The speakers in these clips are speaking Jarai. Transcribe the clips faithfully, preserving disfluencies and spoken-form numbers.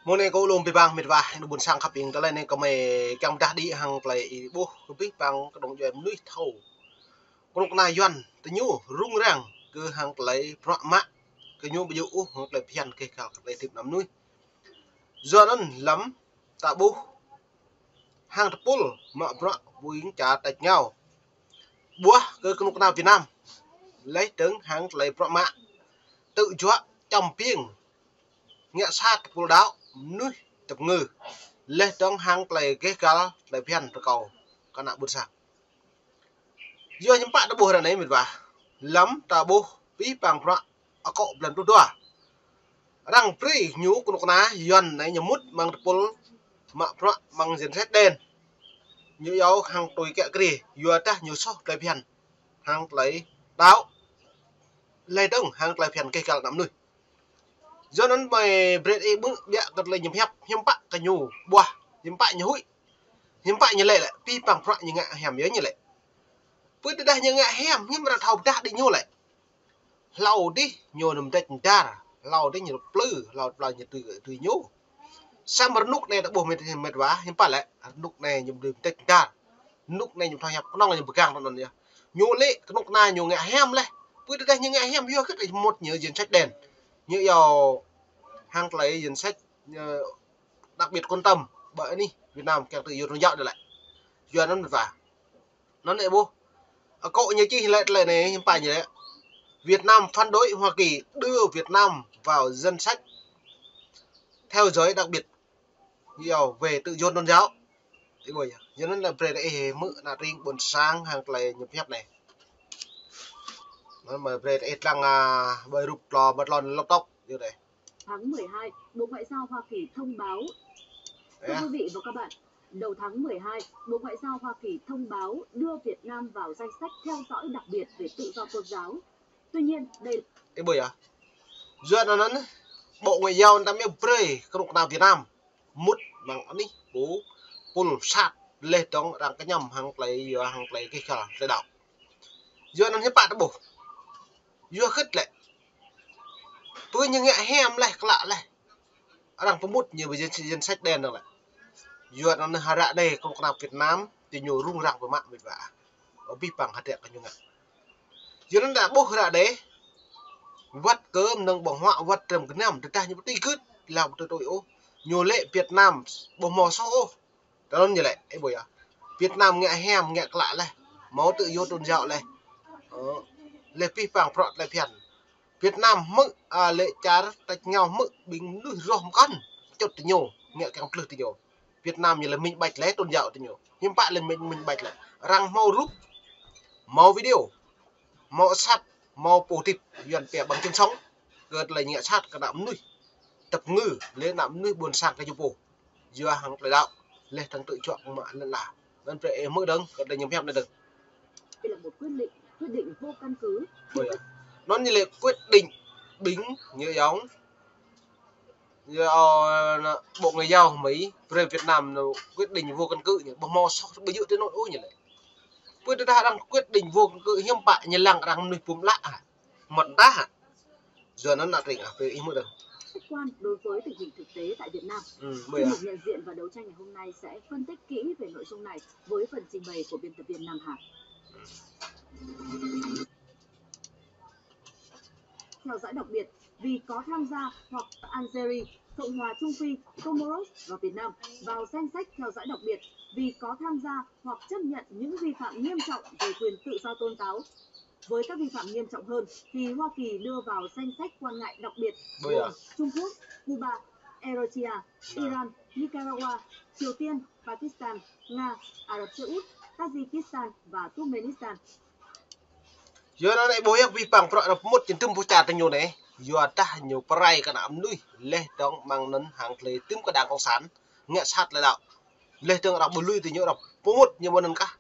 Mơ̆ng anai kâo lŏm pơpă mĕt wa, ƀôn sang khăp ing tơlơi anai kơ mơi kiăng pơdah đĭ hăng tơlơi ih ƀuh kơ pih păng kơdŏng djuai mơnuih thâo. Kơnuk kơna Yuan tơ ñu rŭng răng kơ hăng tơlơi bruă mă kơ ñu ƀu djơ̆ ôh hăng tơlơi phiăn kơ kăl kơ tơlơi hơdip ană mơnuih. Yua anŭn lăm ta ƀuh hăng tơpul mă bruă ƀing čar tač ngao. Ƀuh kơ kơnuk kơna Việt Nam. Laih dơ̆ng hăng tơlơi bruă mă. Tơjuă čăm piêng. Ngă sat tơpul đaŏ, mơnuih tơpơngư. Laih dơ̆ng hăng tơlơi gêh găl, tơlơi phiăn rơkâo kơ ană ƀôn sang. Yua hiư̆m pă ta ƀuh ră anai mĕt wa. Lăm ta ƀuh pih păng bruă akŏ blan pluh dua. Arăng brơi ñu kơnuk kơna Yuan anai ñu mŭt mơ̆ng tơpul mă bruă mơ̆ng danh sách đen. Ñu iâu hăng tui kiă kriê, yua dah ñu soh tơlơi phiăn hăng tơlơi đaŏ. Laih dơ̆ng hăng tơlơi phiăn gêh găl ană mơnuih. Yua anŭn mơi brơi ih ƀuh biă kơ tơlơi ñu pơhiăp, hiư̆m pă kơ ñu ƀuh, hiư̆m pă ñu huĭ, hiư̆m pă ñu lĕ lĕ, pih păng bruă ñu ngă hiam yơh ñu lĕ. Pơ tơdah ñu ngă hiam, hiư̆m arăng thâo pơdah đĭ ñu lĕ. Hlâo dih ñu nŭm dĕč dar, hlâo dih ñu plư, hlâo plư ñu tui tui ñu. Samơ̆ rơnŭk anai ta ƀuh mĕt mĕt wa, hiư̆m pă lĕ, rơnŭk anai ñu đuĭ dĕč dar. Rơnŭk anai ñu thâo hiăp kơnơ̆ng ñu pơgang tơ anŭn yơh. Ñu lĕ kơnuk kơna ñu ngă hiam laih. Pơ tơdah ñu ngă hiam yua kơ mŭt ñu danh sách đen. Ñu iâu hăng tơlơi danh sách, ơ, đặc biệt quan tâm ƀơi anih Việt Nam kiăng tơ yua tôn giáo đơi lĕ. Yua anŭn mĕt wa. Anŭn anai ƀuh. Akŏ ñu čih lĕ tơlơi anai hiư̆m pă ñu lĕ. Việt Nam phản đối Hoa Kỳ đưa Việt Nam vào danh sách theo dõi đặc biệt. Yua về tự do tôn giáo. Ih ƀuh yơh. Yua anŭn lĕ brơi ih hmư̆ ană tring ƀôn sang hăng tơlơi ñu pơhiăp anai. Anŭn mơi brơi ih lăng, a, ƀơi rup tlô mă tlôn lŏk tŏk. Yua anai. Tháng mười hai, Bộ Ngoại giao Hoa Kỳ thông báo. Thưa quý vị và các bạn, đầu tháng mười hai, Bộ Ngoại giao Hoa Kỳ thông báo đưa Việt Nam vào danh sách theo dõi đặc biệt về tự do tôn giáo. Tuy nhiên, đây Ih ƀuh yơh. Yua anŭn, Bộ Ngoại giao ta mơi brơi kơnuk kơna Việt Nam mŭt mơ̆ng anih ƀu pul sat laih dơ̆ng arăng kơñăm hăng tơlơi yua hăng tơlơi gêh găl tơlơi đaŏ. Yua anŭn hiư̆m pă ta ƀuh. Yua khĭt lĕ. Pơ ñu ngă hiam laih klă laih. Arăng pơmŭt ñu ƀơi danh, danh sách đen dơ̆ng lĕ. Yua anŭn hră anai kơnuk kơna Việt Nam, tơ ñu rŭng răng pơmă mĕt wa. Ơ pih păng hơdră kơ ñu ngă. Yua anŭn ta ƀuh hră anai. Wăt kơ mơnơ̆ng ƀơ̆ng huă wăt trơm gơnam, tơdah ñu pơtih gưt, hlâo pơtih tui ôh. Ñu lĕ Việt Nam, ƀu hmâo soh ôh. Tơ anŭn ñu lĕ, ih ƀuh yơh. Việt Nam ngă hiam, ngă klă laih. Hmâo tự do tôn giáo laih. Ơ, laih pih păng bruă tơlơi phiăn. Việt Nam hmư̆, a, lĕ čar tač ngao hmư̆ ƀing mơnuih roh mơkăn. Čut tơ ñu, ngă kiăng plư tơ ñu. Việt Nam ñu lĕ minh bạch laih tôn giáo tơ ñu. Hiư̆m pă lĕ minh, minh bạch lĕ. Arăng hmâo rup, hmâo video, hmâo asăp, hmâo pô hơdip, Yuan pia bằng chứng sống. Kơ tơlơi ngă sat kơ ană mơnuih. Tơpơngư, lĕ ană mơnuih ƀôn sang kơ ñu pô. Yua hăng tơlơi đaŏ, laih dơ̆ng tơjuă mă lŏn ala. Anŭn brơi ih hmư̆ dơ̆ng, kơ tơlơi ñu pơhiăp anai dơ̆ng. Đây là một quyết định, quyết định vô căn cứ. Ôi, anŭn ñu lĕ quyết định ƀing ñu yong. Yua, ơ, Bộ Ngoại giao Mỹ, brơi Việt Nam ñu quyết định vô căn cứ ñu, ƀu hmâo soh ƀu djơ̆ tơ anŭn ôh ñu lĕ. Pơ tơdah arăng quyết định vô căn cứ hiư̆m pă ñu lăng arăng mơnuih pum lă hă. Mơ̆n tah hă. Yua anŭn ană tring ah, brơi ih hmư̆ dơ̆ng. Khách quan đối với tình hình thực tế tại Việt Nam. Ư, ƀuh yơh. Chuyên mục nhận diện và đấu tranh ngày hôm nay sẽ phân tích kỹ về nội dung này với phần trình bày của biên tập viên Nam Hà. Theo dõi đặc biệt vì có tham gia hoặc Algeria, Cộng hòa Trung Phi, Comoros và Việt Nam vào danh sách theo dõi đặc biệt vì có tham gia hoặc chấp nhận những vi phạm nghiêm trọng về quyền tự do tôn giáo. Với các vi phạm nghiêm trọng hơn thì Hoa Kỳ đưa vào danh sách quan ngại đặc biệt gồm Trung Quốc, Cuba, Eritrea, Iran, Nicaragua, Triều Tiên, Pakistan, Nga, Ả Rập Xê Út, Tajikistan và Turkmenistan. Yua anŭn ih ƀuh yơh pih păng bruă arăng pơmŭt jing tơm pơčah tơ ñu anai. Yua dah ñu pơrai kơ ană mơnuih laih dơ̆ng mơ̆ng anŭn hăng tơlơi tơm kơ đảng cộng sản. Ngă sat tơlơi đaŏ. Laih dơ̆ng arăng ƀu lui tơ ñu arăng pơmŭt ñu mơ̆n anŭn kah.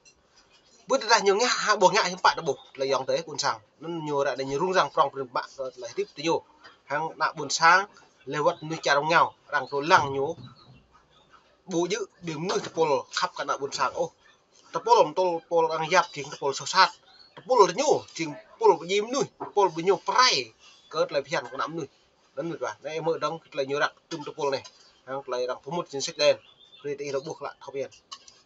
Pơ tơdah ñu ngă hă ƀu ngă hiư̆m pă ta ƀuh tơlơi yong tơ ƀôn sang. Anŭn ñu ră anai ñu rŭng răng prŏng prĭn mă kơ tơlơi hơdip tơ ñu. Hăng ană ƀôn sang laih wăt mơnuih čar rơngiao arăng tơlăng ñu. Ƀu djơ̆ ƀing mơnuih tơpul khăp kơ ană ƀôn sang ôh. Tơpul, tơpul arăng yap jing tơpul soh sat. Tơpul tơ ñu jing tơpul pơdjai mơnuih, tơpul ƀing ñu pơrai kơ tơlơi phiăn kơ ană mơnuih. Anŭn mĕt wa, anai hmư̆ dơ̆ng kơ tơlơi ñu răk tơm tơpul anai. Hăng tơlơi arăng pơmŭt danh sách đen. Brơi tơ ih rơbuh klă thâo phiăn.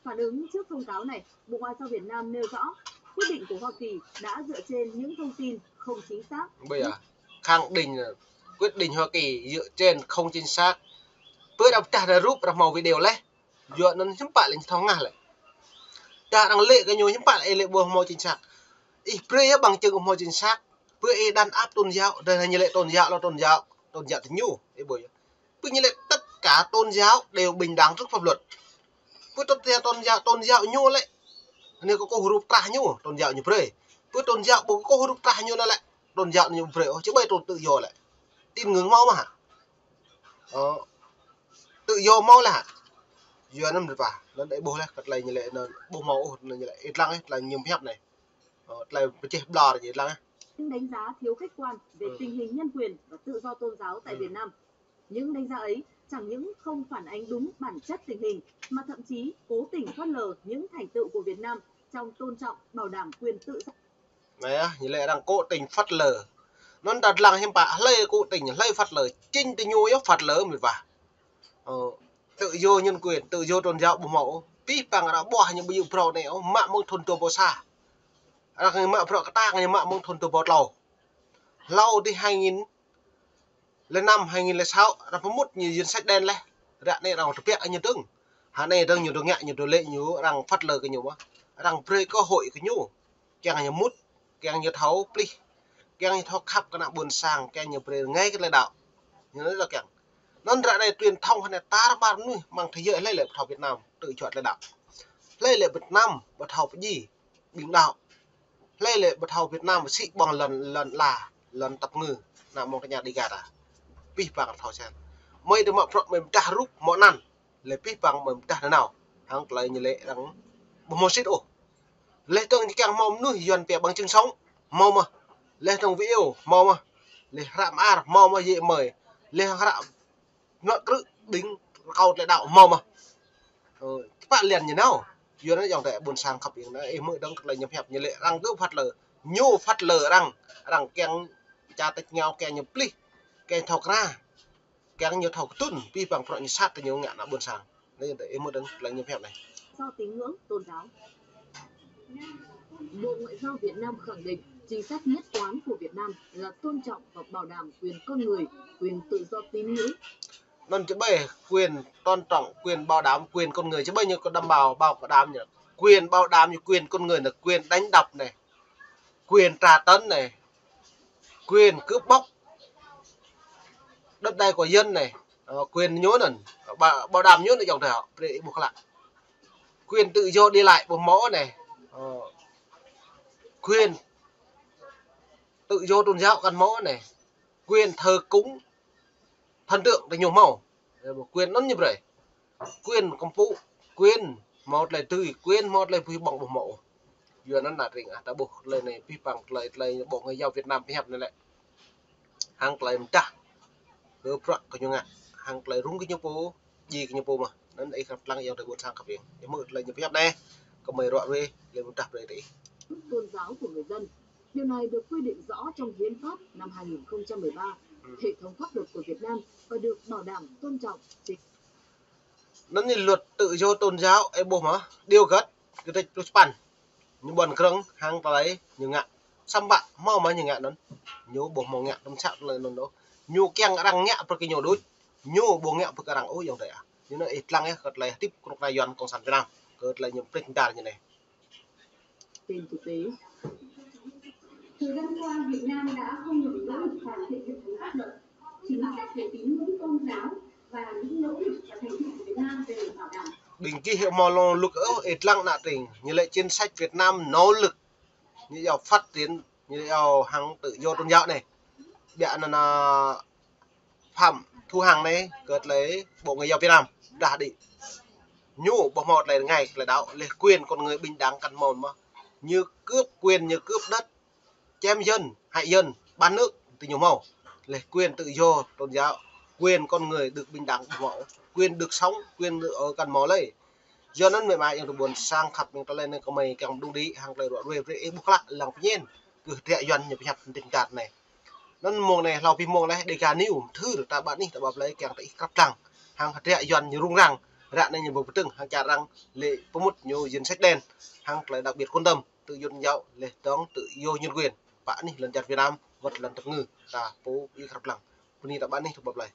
Phản ứng trước thông cáo này, Bộ Ngoại giao Việt Nam nêu rõ quyết định của Hoa Kỳ đã dựa trên những thông tin không chính xác. Bây giờ khẳng định là quyết định Hoa Kỳ dựa trên không chính xác. Bơ đăm tah đa rup arăng hmâo video leh. Yua anŭn hiư̆m pă lĕ ñu thâo ngă lĕ. Tah arăng lĕ kơ ñu hiư̆m pă lĕ ih lĕ ƀu hmâo chính xác. Ih brơi yơh bằng chứng ƀu hmâo chính xác. Bơ ih đàn áp tôn giáo, đa ñu lĕ tôn giáo là tôn giáo, tôn giáo tơ ñu. Ih ƀuh yơh. Bơ ñu lĕ tất cả tôn giáo đều bình đẳng trước pháp luật. Bơ tôn giáo, tôn giáo, tôn giáo ñu lĕ. Anai kơkuh rup trah ñu, tôn giáo ñu brơi. Bơ tôn giáo ƀu kơkuh rup trah ñu anŭn lĕ, tôn giáo ñu brơi ôh, či ƀai tôn tự do lĕ. Tín ngưỡng hmâo mơ̆ hă? Ơ, tự do hmâo lĕ hă? Yua anŭn mơ̆n pă. Anŭn ih ƀuh leh kơ tơlơi ñu lĕ anŭn ƀu hmâo ôh, anŭn ñu lĕ ih lăng ih, tơlơi ñu pơhiăp anai. Ơ, tơlơi pơčeh ƀlŏr ñu ih lăng ih. Những đánh giá thiếu khách quan về tình hình nhân quyền và tự do tôn giáo tại Việt Nam. Những đánh giá ấy chẳng những không phản ánh đúng bản chất tình hình, mà thậm chí cố tình phớt lờ những thành tựu của Việt Nam trong tôn trọng, bảo đảm quyền tự do. Anai yơh, ñu lĕ arăng cố tình phớt lờ. Anŭn ta lăng hiư̆m pă, hlơi cố tình, hlơi phớt lờ, chính tơ ñu yơh phớt lờ mơ̆n pă. Ơ, tự do nhân quyền, tự do tôn giáo ƀu hmâo. Pih păng arăng ƀuah ñu ƀu djơ̆ phrâo anai ôh, mă mơ̆ng thŭn dua rơbâo sa. Arăng mă bruă kơtang ñu mă mơ̆ng thŭn dua rơbâo klâo. Hlâo dih hai nghìn lẻ năm, hai nghìn lẻ sáu, arăng pơmŭt ñu danh sách đen leh. Ră anai arăng tơbiă ñu dơ̆ng. Hă anai dơ̆ng ñu dơ̆ng ngă ñu dŏ lĕ ñu arăng phớt lờ kơ ñu mơ̆. Arăng brơi cơ hội kơ ñu. Kiăng ñu mŭt, kiăng ñu thâo plih, kiăng ñu thâo khăp kơ ană ƀôn sang, kiăng ñu brơi rơngai kơ tơlơi đaŏ. Ñu anŭn lĕ kiăng. Anŭn ră anai truyền thông hơnai tar ƀar mơnuih mơ̆ng thế giới hlơi lĕ ƀu thâo Việt Nam tự do tơlơi đaŏ. Hlơi lĕ Việt Nam ƀu thâo pơjing ƀing đaŏ. Hlơi lĕ ƀu thâo Việt Nam sĭ ƀơ̆ng lŏn, lŏn ala, lŏn tăp ngư, ană mơ̆ng tơña Dega ta. Pih păng thâo sen. Mơi dơ̆ng mă bruă mơi pơdah rup hmâo anăn. Lĕ pih păng mơi pơdah nanao. Hăng tơlơi ñu lĕ arăng ƀu hmâo sĭt ôh. Leh dơ̆ng ñu kiăng hmâo mơnuih Yuan pia bằng chứng sống, hmâo mơ̆. Leh dơ̆ng video, hmâo mơ̆. Leh hră mơar, hmâo mơ̆ yê mơi. Leh hră mă krư̆ ƀing rơkâo tơlơi đaŏ, hmâo mơ̆. Ơ, tơpă liăn ñu nao. Yua anŭn ayŏng adơi ƀôn sang khăp ing anai, ih hmư̆ dơ̆ng tơlơi ñu pơhiăp ñu lĕ arăng dŏ phăt lơ. Ñu phăt lơ arăng, arăng kiăng ča tĕč ngao, kiăng ñu plih, kiăng thâo kra, kiăng ñu thâo kơtưn, pih păng bruă ñu sat tơ ñu ngă ană ƀôn sang. Anai ih hmư̆ dơ̆ng tơlơi ñu pơhiăp anai. Do tín ngưỡng, tôn giáo. Bộ Ngoại giao Việt Nam khẳng định chính sách nhất quán của Việt Nam là tôn trọng và bảo đảm quyền con người, quyền tự do tín ngưỡng. Anŭn či ƀai quyền tôn trọng, quyền bảo đảm quyền con người, či ƀai ñu kơ đảm bảo, bảo đảm ñu. Quyền bảo đảm ñu, quyền con người là quyền đánh đập anai, quyền tra tấn anai, quyền cướp bóc đất đai của dân anai, ơ, quyền ñu anŭn, bảo, bảo đảm ñu anŭn ayŏng adơi, brơi ih ƀuh klă. Quyền tự do đi lại ƀu hmâo anai, ơ, quyền tự do tôn giáo kăn hmâo anai, quyền thờ cúng thần tượng tơ ñu hmâo. Quyền anŭn ñu brơi. Quyền kơmpŭ, quyền hmâo tơlơi tui, quyền hmâo tơlơi pơhiăp ƀơ̆ng ƀu hmâo. Yua anŭn ană tring ah, ta ƀuh tơlơi anai pih păng tơlơi, tơlơi Bộ Ngoại giao Việt Nam pơhiăp anai lĕ. Hăng tơlơi mơdah kơ bruă kơ ñu ngă, hăng tơlơi rŭng kơ ñu pô, djai kơ ñu pô mơ̆. Anŭn ih khăp lăng ayŏng adơi ƀôn sang khăp ing. Ih hmư̆ tơlơi ñu pơhiăp anai, kơmơi ruă ruê, lĕ mơdah brơi tơ ih. Tôn giáo của người dân. Điều này được quy định rõ trong Hiến pháp năm hai nghìn không trăm mười ba, hệ thống pháp luật của Việt Nam và được bảo đảm tôn trọng. Anŭn ñu luật tự do tôn giáo, ih ƀuh mơ̆, điều găt, kơtĕč pluh sapăn. Ñu ƀuăn krơ̆ng hăng tơlơi ñu ngă. Samơ̆ hmâo mơ̆ ñu ngă anŭn. Ñu ƀu hmâo ngă tơm sat tơlơi anŭn ôh. Ñu kiăng arăng ngă brơi kơ ñu đôč. Ñu ƀu ngă brơi kơ arăng ôh ayŏng adơi ah. Ñu anŭn ih lăng ih kơ tơlơi hơdip kơnuk kơna Yuan Cộng sản Việt Nam. Kơ tơlơi ñu plih dar ñu anai. Trên thực tế, thời gian qua Việt Nam đã không nỗ lực hoàn thiện hệ thống pháp luật, chính sách về tín ngưỡng tôn giáo và những nỗ lực và thành tựu của Việt Nam về bảo đảm. Ƀing gih hmâo nỗ lực ôh, ih lăng ană tring. Ñu lĕ chính sách Việt Nam nỗ lực, ñu yua phát triển, ñu yua hăng tự do tôn giáo anai. Biă anŭn ană Phạm Thu Hằng anai, kơ tơlơi Bộ Ngoại giao Việt Nam, dah đĭ. Ñu ƀu hmâo tơlơi rơngai tơlơi đaŏ, leh quyền con người bình đẳng kăn hmâo mơ̆. Ñu cướp quyền, ñu cướp đất, chém dân, hại dân, bán nước, tơ ñu hmâo. Leh quyền tự do tôn giáo, quyền con người được bình đẳng ƀu hmâo, quyền được sống, quyền được ở kăn hmâo lơi. Yua anŭn mơi mă ayŏng adơi ƀôn sang khăp ing, tơlơi anai kơmơi kiăng mơđung đĭ hăng tơlơi ruă ruê brơi ih ƀuh klă lăng pơñen. Kơ hơdră Yuan ñu pơhiăp tơlơi anai. Anŭn mông anai hlâo pih mông leh Dega News, thưr ta ƀă anih ta ƀă plơi kiăng tơ ih krăp lăng. hăng hơdră Yuan ñu rŭng răng, ră anai ñu ƀu pơdơ̆ng hăng čar arăng lĕ pơmŭt ñu danh sách đen, hăng tơlơi đặc biệt quan tâm tơ Yuan yŏ lĕ dŏng tơ yua nhân quyền. Pă anih lŏn čar Việt Nam wơ̆t lŏn tơngư ta pô ih krăp lăng. Bơni ta pă anih tơ pơplai.